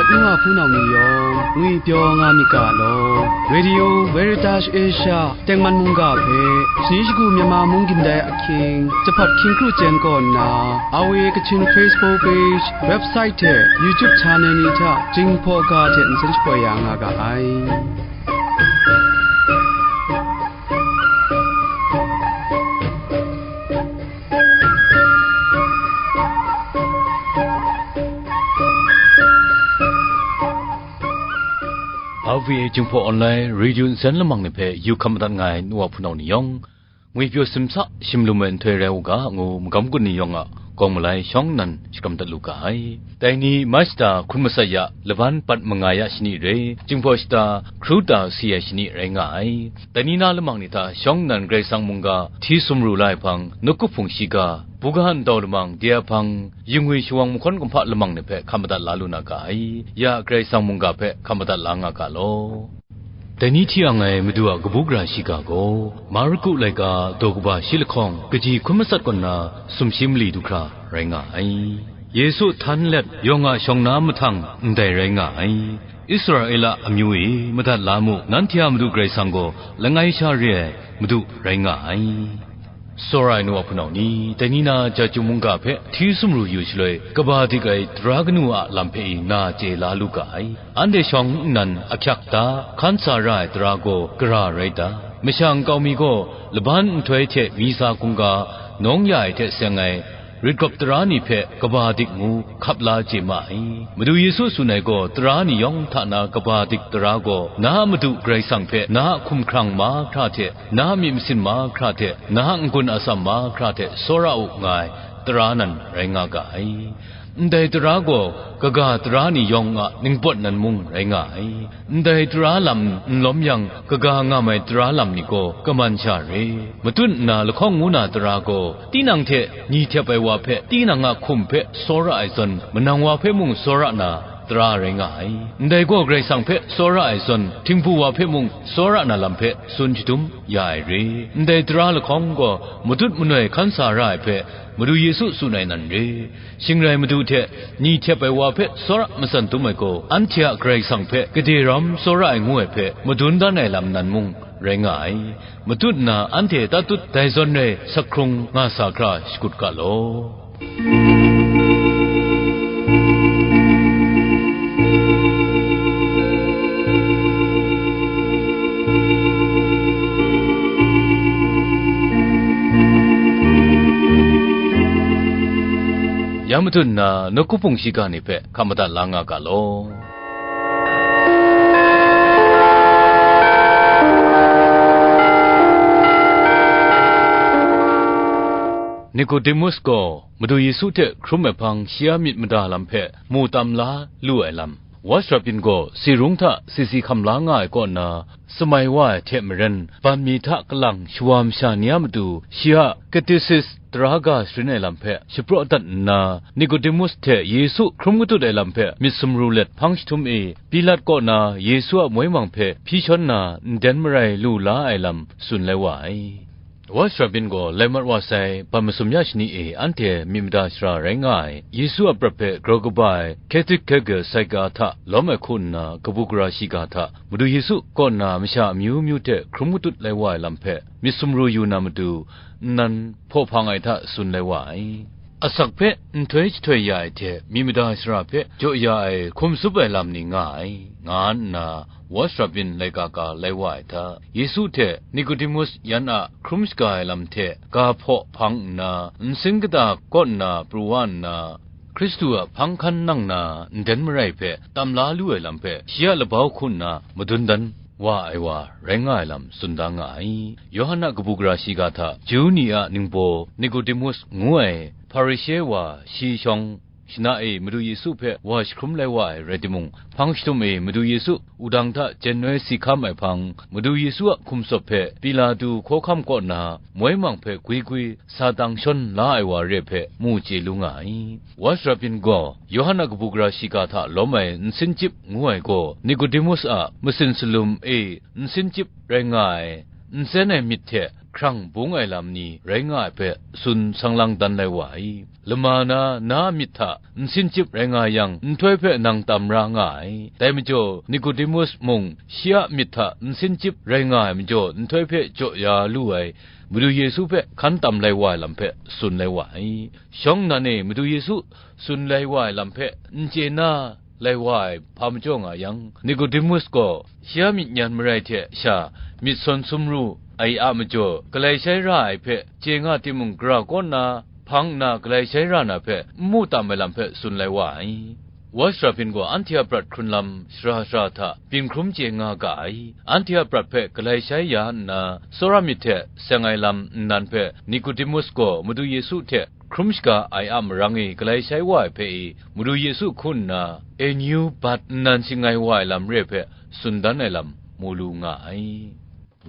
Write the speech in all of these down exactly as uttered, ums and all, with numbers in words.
N wa hpunau ni yawng ngwipyaw nga myit ga law, Radio Veritas Asia tengman mungga hpe, shani shagu Myanmar mung gindai ahkying, jahpat hkying kru chyen kaw nna, R V A Kachin Facebook page, website hte YouTube channel ni hta Jinghpaw ga hte nsen shapoi ya nga ga ai. R V A Jinghpaw Online Radio nsen lamang ni hpe yu hkam madat nga ai nu wa hpunau ni yawng, ngwipyaw simsa shimlum ai nhtoi rai u ga, ngu magam gun ni yawng a kawng malai shawng nnan shakram dat lu ga ai. Dai ni mai shata hkun masat ya laban pat manga ya shani re, Jinghpaw shata hkru ta si ai shani rai nga ai. Dai ni na lamang ni hta shawng nnan Karai Kasang mungga hti sumru la ai hpang, nawku hpung shiga, buga ndau lamang de ai hpang, yingwi shawang mahkawn kumhpa lamang ni hpe hkam madat la lu na ga ai. Ya Karai Kasang mungga hpe hkam madat la nga ga law. Dai ni hti ang ai Madu a kabu gara shiga gaw, Marku laika daw kaba shi lahkawng, kaji hkun masat kaw nna sumshi mali du hkra rai nga ai. Yesu htan let yawng a shawng na mahtang ndai rai nga ai. Israela amyu e, madat la mu, nanhte a Madu Karai Kasang gaw langai sha re ai Madu rai nga ai. Tsawra ai nu wa hpunau ni, dai ni na Jahtum mungga hpe hti sumru yu shaloi, kaba dik ai tara kanu a lam hpe i na chye la lu ga ai. Anhte shawng nnan ahkyak da, hkan sa ra ai tara gaw gara rai da, masha nkau mi gaw laban nhtoi hte mi sa hkungga, nawng ya ai hte seng ai, rit gawp tara ni hpe kaba dik ngu hkap la chye ma ai. Madu Yesu tsun ai gaw, tara ni yawng hta na kaba dik tara gaw, na a Madu Karai Kasang hpe na a hkumhkrang mahkra hte, na a myit masin mahkra hte, na a n-gun atsam mahkra hte tsawra u, nga ai tara nan rai nga ga ai. Ndai tara gaw, kaga tara ni yawng a ningpawt nan mung rai nga ai. Ndai tara lam n lawm yang, kaga ngam ai tara lam ni gaw kaman sha re. Matut nna lahkawng ngu na tara gaw, tinang hte ni htep ai wa hpe, tinang a hkum hpe tsawra ai zawn, manang wa hpe mung tsawra na tara rai nga ai. Ndai gaw Karai Kasang hpe tsawra ai zawn, htingbu wa hpe mung tsawra na lam hpe tsun shadum ya ai re. Ndai tara lahkawng gaw, matut manoi hkan sa ra ai hpe, Madu Yesu tsun ai nan re. Shing rai Madu hte ni htep ai wa hpe tsawra matsan dum ai gaw, anhte a Karai Kasang hpe gade ram tsawra ai ngu ai hpe madun dan ai lam nan mung rai nga ai. Matut nna anhte tatut dai zawn rai sak hkrung nga sa hkra shakut ga law. Ya matut nna, nawku hpung shiga ni hpe hkam madat la nga ga law. Nikodemus gaw Madu Yesu hte hkrum ai hpang shi a myit mada lam hpe mu tam la lu ai lam, Wa Sara Byin gaw si rung hta si si hkam la nga ai kaw na, samai wa ai hte maren, ban mi hta kalang shawa masha ni a matu shi a katesis tara ga sharin ai lam hpe shapraw dat nna, Nikodemus hte Yesu hkrum katut ai lam hpe myit sumru let hpang jahtum e, Pilat kaw na Yesu a moi mang hpe hpyi shawn na nden marai lu la ai lam tsun lai wa ai. Wa Sara Byin gaw lai mat wa sai, ban masum ya shani e anhte myit mada shara rai nga ai, Yesu a prat hpe grau kaba ai Catechical Saika hta lawm ai hku nna, kabu gara shiga hta Madu Yesu kaw nna masha amyu myu hte hkrum katut lai wa ai lam hpe myit sumru yu na matu, nnan hpaw hpang ai hta tsun lai wa ai. Asak hpe nhtoi jahtoi ya ai hte myit mada shara hpe jaw ya ai hkum tsup ai lam ni nga ai, nga nna Wa Sara Byin laika ka lai wa ai hta, Yesu hte Nikodemus yan a hkrum shaga ai lam hte ga hpaw hpang nna, nsin kata kaw nna pru wa nna, Hkristu a hpang hkan nang na nden marai hpe tam la lu ai lam hpe shi a labau hku nna madun dan wa ai wa rai nga ai lam tsun da nga ai. Yawhan a kabu gara shiga hta Ju ni a ningbaw Nikodemus ngu ai Hparishe wa shi shawng, shana e Madu Yesu hpe wa jahkrum lai wa ai rai timung, hpang jahtum e Madu Yesu wudang hta jen noi si hkam ai hpang, Madu Yesu a hkum tsawp hpe Pilatu hkawhkam kaw na moi mang hpe gwi gwi sa tang shawn la ai wa re hpe mu chye lu nga ai. Wa Sara Byin gaw Yawhan a kabu gara shiga hta lawm ai nsin chyip ngu ai gaw Nikodemus a masin salum e nsin chyip rai nga ai, n tsen ai myit hte hkrang bung ai lam ni rai nga ai hpe tsun sang lang dan lai wa ai. Lama na, na a myit hta nsin chyip rai nga yang, nhtoi hpe nang tam ra nga ai. Dai majaw, Nikodemus mung shi a myit hta nsin chyip rai nga ai majaw, nhtoi hpe jaw ya lu ai, Madu Yesu hpe hkan tam lai wa ai lam hpe tsun lai wa ai. Shawng nnan e Madu Yesu tsun lai wa ai lam hpe n chye na lai wa ai hpa majaw nga yang, Nikodemus gaw shi a myit nyan marai hte sha myit sawn sumru ai a majaw, galai shai ra ai hpe chye nga timung, gara kaw nna hpang nna galai shai ra na hpe n mu tam ai lam hpe tsun lai wa ai. Wa shara byin gaw anhte a prat hkrun lam shara shara hta byin hkrum chye nga ga ai. Anhte a prat hpe galai shai ya nna, tsawra myit hte seng ai lam nnan hpe Nikodemus gaw Madu Yesu hte hkrum shaga ai a marang e galai shai wa ai hpe e, Madu Yesu hku nna, Eniu bat nnan shangai wa ai lam re hpe tsun dan ai lam mu lu nga ai.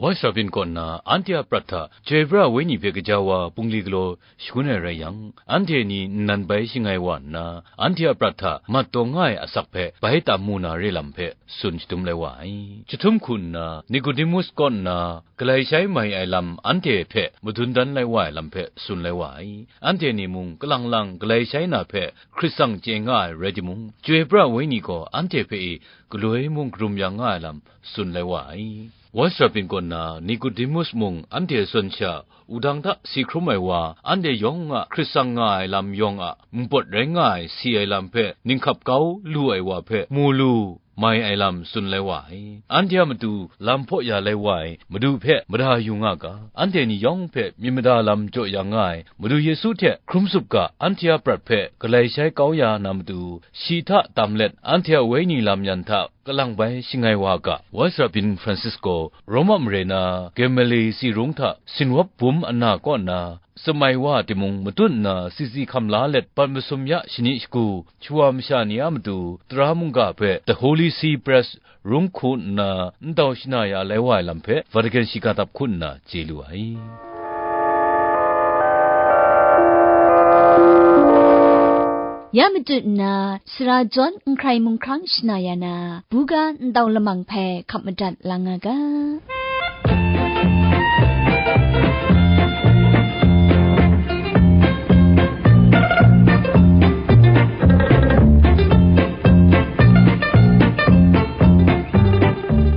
Wa shara byin kaw nna, anhte a prat hta Chyoi pra ai Wenyi hpe kaja wa bungli galaw shangun ai rai yang, anhte ni nnan bai shangai wa nna, anhte a prat hta mat taw nga ai asak hpe bai tam mu na re lam hpe tsun shadum lai wa ai. Chyahtum hku nna, Nikodemus kaw nna, galai shai mai ai lam anhte hpe madun dan lai wa ai lam hpe tsun lai wa ai. Anhte ni mung kalang lang galai shai na hpe hkrit tsang chye nga ai rai timung, Chyoi pra ai Wenyi gaw anhte hpe e galoi mung karum yang nga ai lam tsun lai wa ai. Wa shara byin kaw nna, Nikodemus mung anhte zawn sha, wudang hta si hkrum ai wa, anhte yawng a hkrit tsang nga ai lam yawng a npawt rai nga ai si ai lam hpe ninghkap kau lu ai wa hpe mu lu mai ai lam tsun lai wa ai. Anhte a matu lam hpaw ya lai wa ai Madu hpe mada yu nga ga, anhte ni yawng hpe myit mada lam jaw ya nga ai Madu Yesu hte hkrum tsup ga, anhte a prat hpe galai shai kau ya na matu, shi hta tam let anhte a wenyi lam yan hta kalang bai shangai wa ga. Wa shara byin Francisco, Roma mare na Gemelli tsi rung hta sinwap bum ana kaw na, samai wa timung matut nna sisi hkam la let, bat masum ya shani shagu, shawa masha ni a matu tara mungga hpe The Holy See Press rung hku nna ndau shana ya lai wa ai lam hpe Vatican shiga dap hku nna chye lu ai. Ya matut nna, sara jawn n hkrai mung hkrang shana ya na, buga ndau lamang hpe hkap madat la nga ga.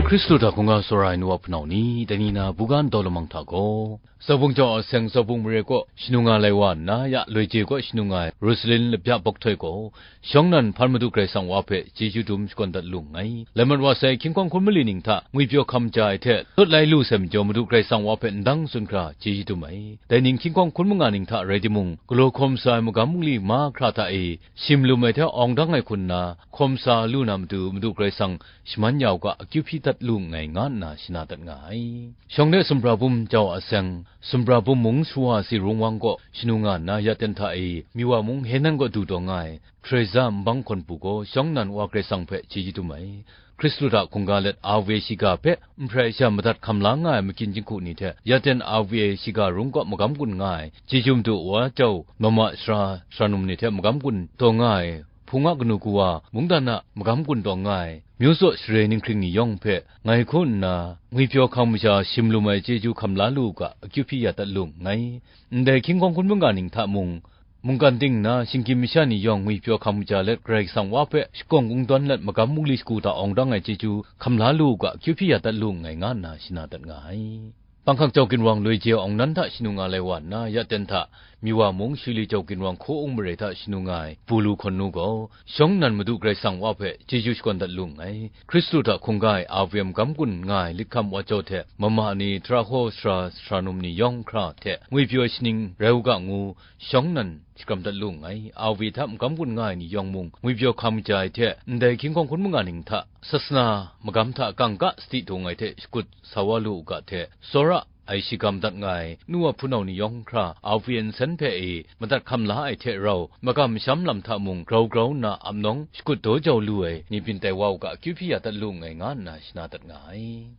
Hkristu hta hkungga tsawra ai nu wa hpunau ni, dai ni na buga ndau lamang hta gaw, Zaubung jau a seng Zaubung mare kaw shanu nga lai wa nna, ya loi je kaw shanu nga ai Rosalin Labya Bawk Htoi gaw, shawng nnan hpan Madu Karai Kasang Wa hpe chyeju dum shakawn dat lu nngai. Lai mat wa sai hkying hkawng hkun mali ning hta ngwipyaw hkam ja ai hte, tut lai lu sai majaw, Madu Karai Kasang Wa hpe ndang tsun hkra chyeju dum ai. Dai ning hkying hkawng hkun manga ning hta rai timung, galaw hkawm sa ai magam bungli mahkra hta e shim lum ai hte awng dang ai hku nna, hkawm sa lu na matu, Madu Karai Kasang shaman ya u ga, akyu hpyi dat lu nngai, nga nna shana dat nga ai. Shawng de sumhpra bum jau a seng, sumhpra bum mung shawa si rung wang kaw shanu nga nna, ya ten hta e, mi wa mung Henan kaw du taw nga ai, Teresa nbang hkawn pu gaw shawng nnan Wa Karai Kasang hpe chyeju dum ai. Hkristu hta hkungga let Ave shiga hpe nhprai sha madat hkam la nga ai makyin jinghku ni hte, ya ten Ave shiga rung kaw magam gun nga ai, chyeju madu wa jau mama sara sara num ni hte magam gun taw nga ai, hpung a kanu kawa, mungdan a magam gun taw nga ai, myu tsaw share ninghkring ni yawng hpe ngai hku nna, ngwipyaw hkang masha shim lum ai chyeju hkam la lu u ga, akyu hpyi ya dat lu nngai. Ndai hkying hkawng hkun manga ning hta mung, mungkan ting nna shinggyim masha ni yawng ngwipyaw hkang maja let, Karai Kasang Wa hpe shakawn kungdawn let, magam bungli shagu hta awng dang ai chyeju hkam la lu u ga, akyu hpyi ya dat lu nngai, nga nna shana dat nga ai. Panghkak jau ginwang loi je awng nan hta shanu nga lai wa nna, ya ten hta, mi wa mung Shuli jau ginwang hku ung mare hta shanu nga ai Pulu hkawn nu gaw, shawng nnan Madu Karai Kasang Wa hpe chyeju shakawn dat lu nngai. Hkristu hta hkungga ai Ave magam gun nga ai lit hkam wa jau hte, mama ni, tara hkaw sara sara num ni yawng hkra hte ngwipyaw shaning rai u ga ngu, shawng nnan shakram dat lu nngai. Ave hta magam gun nga ai ni yawng mung, ngwipyaw hkang maja ai hte, ndai hkying hkawng hkun manga ning hta, sasana magam hta kangka sadi dung ai hte shakut sa wa lu u ga hte, tsawra ai shigam dat nga ai, nu wa hpunau ni yawng hkra, Ave nsen hpe e madat hkam la ai hte rau, magam masham lam hta mung grau grau nna ap nawng shakut daw jau lu ai ni byin tai wa u ga, akyu hpyi ya dat lu nngai, nga nna shana dat nga ai.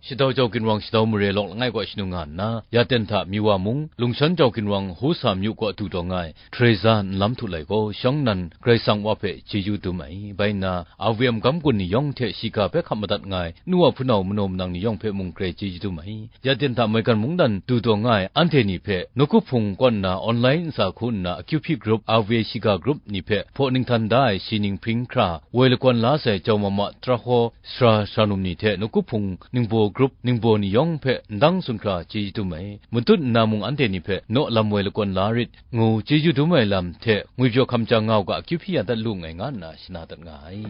Shadau Jau Ginwang Shadau Mare Lawk Langai kaw shanu nga nna, ya ten hta Miwa mung, Lungshan Jau Ginwang Husa Myu kaw du taw nga ai, Teresa Nlam Htu Lai gaw shawng nnan Karai Kasang Wa hpe chyeju dum ai. Bai nna, A V M gam gun ni yawng hte shiga hpe hkap madat nga ai, nu wa hpunau manaw manang ni yawng hpe mung grai chyeju dum ai. Ya ten hta maigan mungdan du taw nga ai anhte ni hpe, Nawku Hpung kaw nna online ntsa hku nna akyu hpyi grup, A V A shiga grup ni hpe hpaw ninghtan da ai shi ning hpring hkra, woi lakawn la sai jau mama, trahaw, sara sara num ni hte Nawku Hpung ningbaw grup ningbaw ni yawng hpe ndang tsun hkra chyeju dum ai. Matut nna mung anhte ni hpe naw lam woi lakawn la rit, ngu chyeju dum ai lam hte ngwipyaw hkam ja nga u ga, akyu hpyi ya dat lu nngai nga nna shana dat nga ai.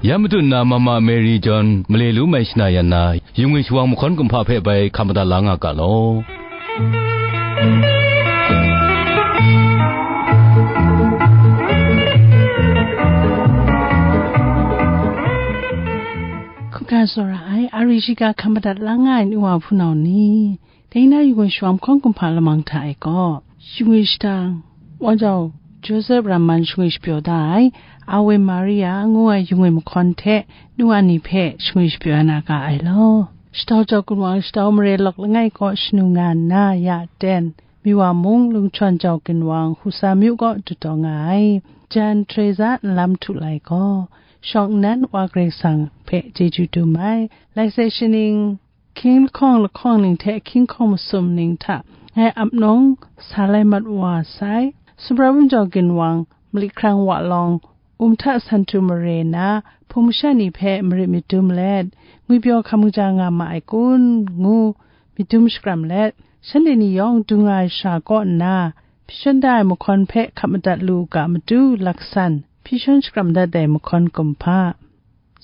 Ya matut nna Mama Mary John male lu mai shana yan na, yungwi shawang mahkawn kumhpa hpe bai hkam madat la nga ga law. Hkungga tsawra ai, a ri shiga hkam madat la nga ai nu wa hpunau ni, dai na yungwi shawang mahkawn kumhpa lamang hta e gaw, yungwi shadang, Wang Jau Joseph Raman shangwi shapyaw da ai, Ave Maria ngu ai yungwi mahkawn hte nu wa ni hpe shangwi shapyaw na ga ai law. Shadau Jau Ginwang Shadau Mare Lawk Langai kaw shanu nga nna, ya ten, Miwa mung, Lungshan Jau Ginwang Husa Myu kaw du taw nga ai, jan Teresa Nlam Htu Lai gaw, shawng nnan Wa Karai Kasang hpe chyeju dum ai, lai sai shi ning, hkying lahkawng lahkawng ning hte hkying hkawng masum ning hta ngai ap nawng sa lai mat wa sai, Sumra Wunjawng Ginwang, Mali Hkrang Wa Lawng, Umhta Sanhtu Mare na hpung masha ni hpe marit myit dum let, ngwipyaw hkam kaja nga ma ai kun, ngu myit dum shakram let, shanhte ni yawng du nga ai shara kaw nna, hpyi shawn da ai mahkawn hpe hkap madat lu u ga matu, laksan hpyi shawn shakram dat ai mahkawn kumhpa.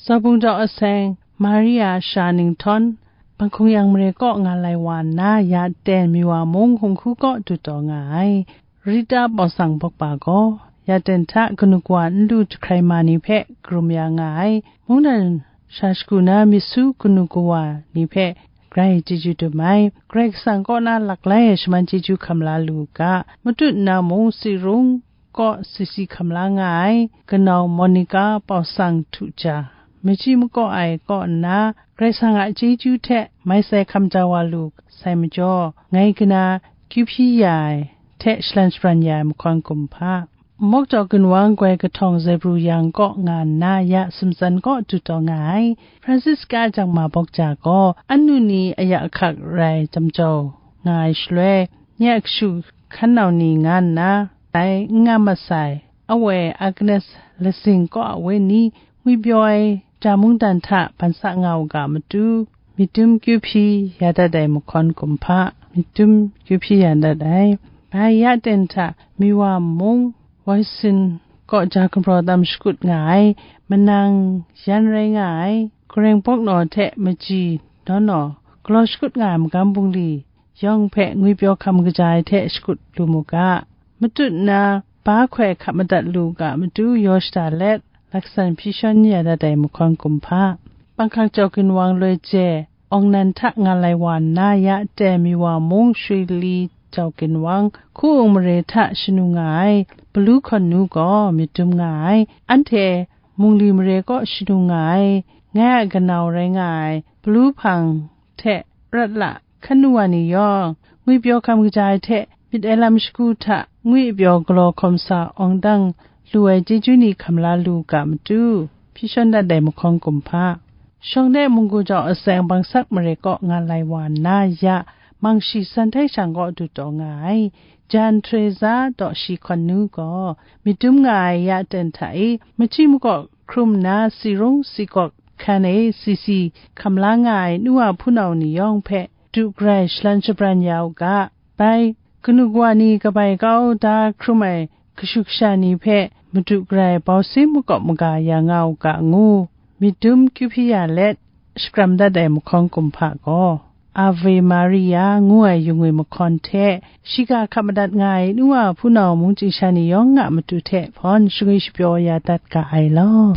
Zaubung daw aseng, Maria sha ninghtawm, Banghkung Yang mare kaw nga lai wa nna, ya ten Miwa mung hung hku kaw du taw nga ai, Rita Bawsang Bawkpa gaw, ya ten hta kanu kawa n lu jahkrai ma ni hpe karum ya nga ai, mungdan sha shagu na myit su kanu kawa ni hpe grai chyeju dum ai, Karai Kasang kaw na laklai ai shaman chyeju hkam la lu u ga, matut nna mung si rung, kaw sisi hkam la nga ai, kanau Monica Bawsang Htu Ja, machyi makaw ai kaw nna, Karai Kasang a chyeju hte mai sai hkam ja wa lu sai majaw, ngai kana kyu hpyi ya ai hte shalan shabran ya ai mahkawn kumhpa. Mawk Jau Ginwang Goi Kahtawng Zebru Yang kaw nga nna, ya Sumtsan kaw du taw nga ai, Francisca Jangma Bawk Ja gaw, anu ni a ya ahkak rai jam jau nga ai shaloi, nye a kashu hkan nau ni nga nna, dai n nga mat sai, awe Agnes Lasing kaw a wenyi, ngwipyaw ai ja mungdan hta ban sa nga u ga matu, myit dum kyu hpyi ya dat ai mahkawn kumhpa, myit dum kyu hpyi ya dat ai. Bai ya ten hta Miwa mung, Waisin kaw ja gumhpraw tam shakut nga ai, manang yan rai nga ai, Gareng Bawknaw hte Machyi Nawnaw galaw shakut nga ai magam bungli, yawng hpe ngwipyaw hkam kaja ai hte shakut lu mu ga. Matut nna, ba hkoi hkap madat lu u ga matu yaw shada let, laksan hpyi shawn ya dat ai mahkawn kumhpa. Panghkak Jau Ginwang Loi Je, Awng Nan hta nga lai wa nna, ya ten Miwa mung Shwili Jau Ginwang, Hku Wung mare hta shanu nga ai, Palu Hkawn Nu gaw myit dum nga ai, anhte Mungli mare kaw shanu nga ai, ngai a kanau rai nga ai, Palu Hpang hte Ratla hkan nu wa ni yawng, ngwipyaw hkam kaja ai hte myit ai lam shagu hta ngwipyaw galaw hkawm sa awng dang lu ai chyeju ni hkam la lu u ga matu, hpyi shawn dat ai mahkawn kumhpa. Shawng de munggu jau aseng Bangsak mare kaw nga lai wa nna, ya Mangshi San Htai Shang kaw du taw nga ai, Jan Teresa Daw Shi Hkawn Nu gaw myit dum nga ai, ya ten hta e machyi makaw hkrum nna, si rung si gawk hkan e si si hkam la nga ai nu wa hpunau ni yawng hpe du grai shalan shabran ya u ga, bai kanu kawa ni kabai kau da hkrum ai kashu kasha ni hpe madu garai bau sin makawp maga ya nga u ga ngu, myit dum kyu hpyi ya let, shakram dat ai mahkawn kumhpa gaw, Ave Maria ngu ai yungwi mahkawn hte, shiga hkap madat nga ai nu wa hpunau mungchying sha ni yawng a matu hte hpawn shangwi shapyaw ya dat ga ai law.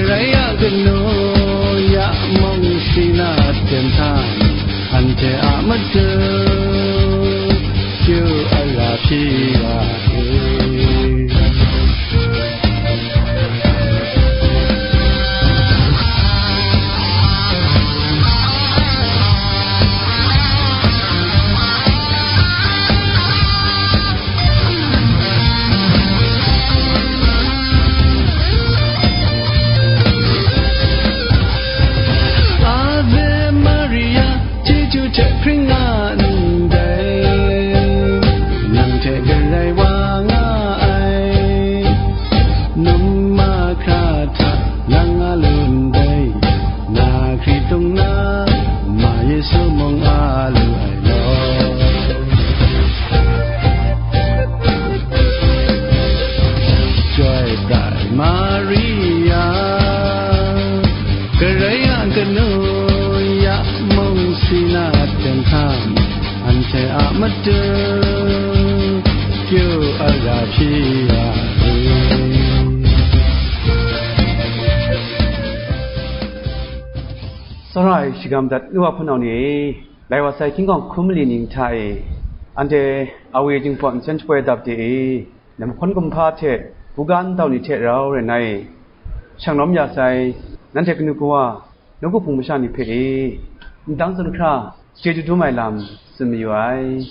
Rai a kanu ya mung si na ten hta, anhte a matu kyu a la hpyi wa e. Ave Maria, chyeju hte hpring nga ndai, nang hte galai wa nga ai. Num mahkra hta nang a lu ndai, na hkritung na ma Yesu mung a lu ai law. Chyoi tai Maria, Karai a kanu ya mung si na ten hta, anhte a matu kyu a ra hpyi ya e. Tsawra ai shagam dat nu wa hpunau ni e, lai wa sai hkying hkawng hkum mali ning hta e, anhte a we jinghpaw nsen shapoi dap de e, namahkawn kumhpa hte buga ndau ni hte rau rai nna e, shanglawm ya sai, nanhte kanu kawa, nawku hpung masha ni hpe e, ndang zawn hkra chyeju dum ai lam tsun mayu ai.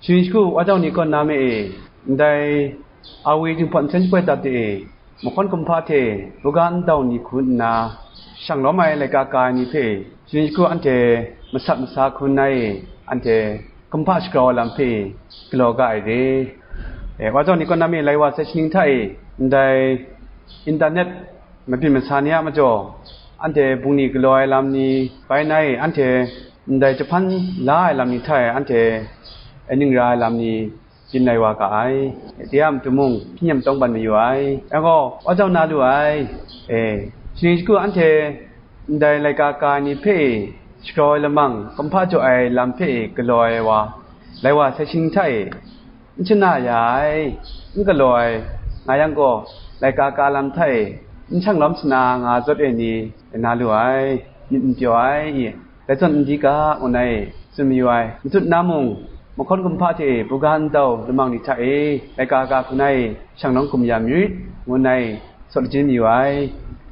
Shaning shagu wa jau ni kaw na me e, ndai a we jinghpaw nsen shapoi dap de e, mahkawn kumhpa hte buga ndau ni hku nna, shanglawm ai laika ka ai ni hpe, shaning shagu anhte masat masa hku nna e, anhte kumhpa shagrau ai lam hpe galaw ga ai re. E, wa jau ni kaw na me lai wa sai shaning hta e, ndai internet mabyin masa ni a majaw, anhte bungli galaw ai lam ni bai na e, anhte ndai jahpan la ai lam ni hta e, anhte aning ra ai lam ni byin lai wa ga ai. De a matu mung hpyi nyem tawng ban mayu ai. Yang gaw, wa jau na lu ai. E, shaning shagu anhte ndai laika ka ai ni hpe e, shagrau ai lamang, kumhpa jaw ai lam hpe e galaw ai wa, lai wa sai shaning hta e, n shana ya ai, n galaw ai, nga yang gaw, laika ka lam hta e, n shanglawm shana nga zawt ai ni, na lu ai, myit n pyaw ai, i, dai zawn n di ga, ngu nna e, tsun mayu ai. Matut na mung, mahkawn kumhpa hte buga ndau lamang ni hta e, laika ka hku nna e, shanglawm hkum ya mayu rit, ngu nna e, sawt lajin mayu ai.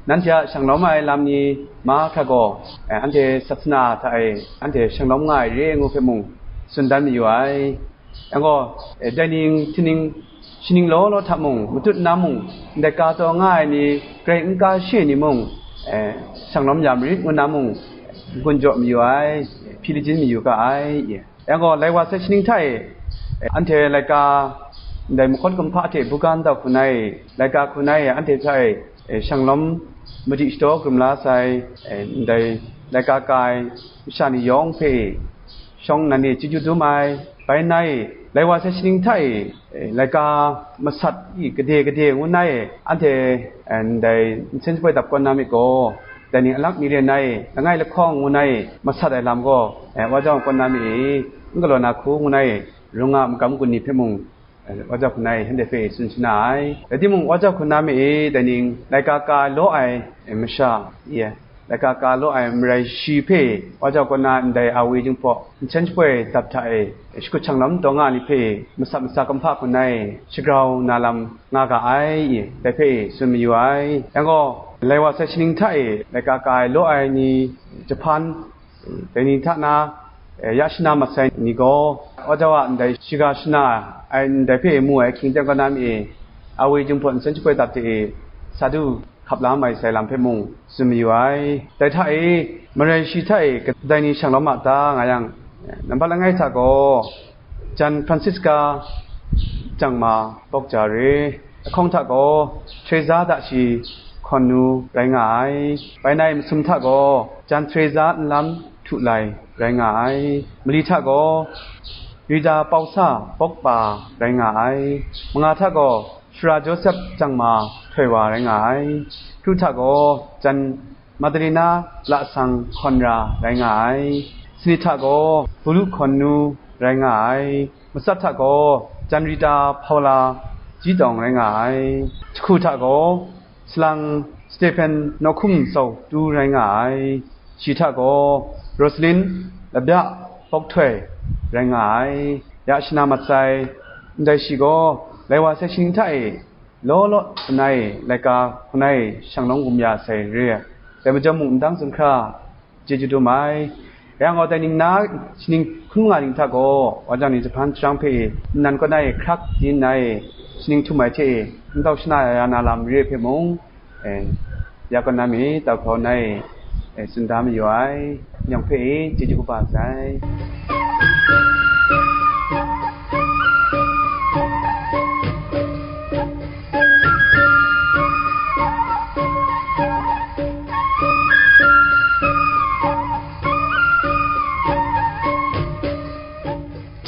Nanhte a shanglawm ai lam ni mahkra gaw, eh, anhte sasana hta e, anhte shanglawm nga ai re ai ngu hpe mung, tsun dan mayu ai. Yang gaw, eh, dai ning, htining, shaning law law hta mung, matut na mung, ndai ka taw nga ai ni, grai n ka she ni mung, eh, shanglawm ya marit ngu na mung, n-gun jaw mayu ai, hpyi lajin mayu ga ai. Yang gaw, lai wa sai shaning hta e, eh, anhte laika, ndai mahkawn kumhpa hte buga ndau hku nna e, laika hku nna e, anhte hta e, eh, shanglawm madi shadaw krum la sai, eh, ndai laika ka ai masha ni yawng hpe shawng nnan e chyeju dum ai, bai nna e, lai wa sai shaning hta e, eh, laika masat i gade gade ngu nna e, anhte, eh, ndai nsen shapoi dap kaw na myit gaw, dai ning alak mi re nna e, langai lahkawng ngu nna e, masat ai lam gaw, eh, wa jau kaw na myit i, n galaw na hku ngu nna e, rung nga magam gun ni hpe mung, wa jau hku nna e, shanhte hpe tsun shana ai. Rai timung, wa jau hku nna me e, dai ning, laika ka law ai, e, masha, ye, laika ka law ai marai shi hpe, wa jau kaw na ndai a we jinghpaw, nsen shapoi dap hta e, shakut shanglawm taw nga ni hpe, masat masa kumhpa hku nna e, shagrau na lam nga ga ai, ye, dai hpe tsun mayu ai. Yang gaw, lai wa sai shaning hta e, laika ka ai law ai ni, jahpan, dai ni hta na, eh, ya shana mat sai ni gaw, wa jau a ndai shiga shana ai ndai hpe mu ai hkying teng kaw na mi e, a we jinghpaw nsen shapoi dap hte e, sa du hkap la mai sai lam hpe mung tsun mayu ai. Dai hta e, marai shi hta e kadai ni shanglawm a ta nga yang, eh, nambat langai hta gaw, Jan Francisca Jangma Bawk Ja Re, ahkawng hta gaw Teresa Dashi Hkawn Nu rai nga ai. Bai nai masum hta gaw Jan Teresa Nlam Htu Lai rai nga ai. Mali hta gaw Rita Pausa Bawk Pa rai nga ai. Manga hta gaw Sara Joseph Jangma Htoi Wa rai nga ai. Hkru hta gaw Jan Madalina Lasang Hkawn Ra rai nga ai. Sanit hta gaw Bulu Hkawn Nu rai nga ai. Matsat hta gaw Jan Rita Hpaula Ji Tawng rai nga ai. Jahku hta gaw Salang Stephen Nawhkum Sau Tu rai nga ai. Shi hta gaw Rosalin Labya Pawk Htoi rai nga ai. Ya shana mat sai. Ndai shi gaw lai wa sai shaning hta e law law lanai laika hkuna e shanglawng gum ya sai re ai. Dai majaw mung, ndang zunhkra chyeju dum ai. Rai yang gaw, dai ning na shaning hkun nga ning hta gaw, wa jang ni jahpan jahprang hpe e, nnan kaw na e hkrak di nna e, shaning htum ai hte e, ntau shana ya na lam re ai hpe mung, e, ya kaw na mi, tau hkau na e, e, tsun da mayu ai, yawng hpe e, chyeju kaba sai.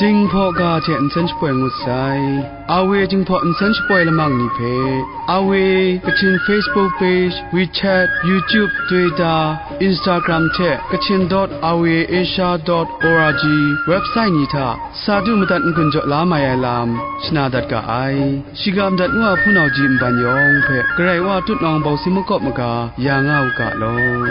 Jinghpaw ga hte nsen shapoi ngut sai. Awe Jinghpaw nsen shapoi lamang ni hpe, Awe Kachin Facebook page, WeChat, YouTube, Twitter, Instagram hte Kachin dot awe asia dot org website ni hta sa du madat n-gun jaw la mai ai lam shana dat ga ai. Shiga madat ngu a hpunau ji nban yawng hpe Karai Wa tutnawng bawsi makawp maga ya nga u ga law.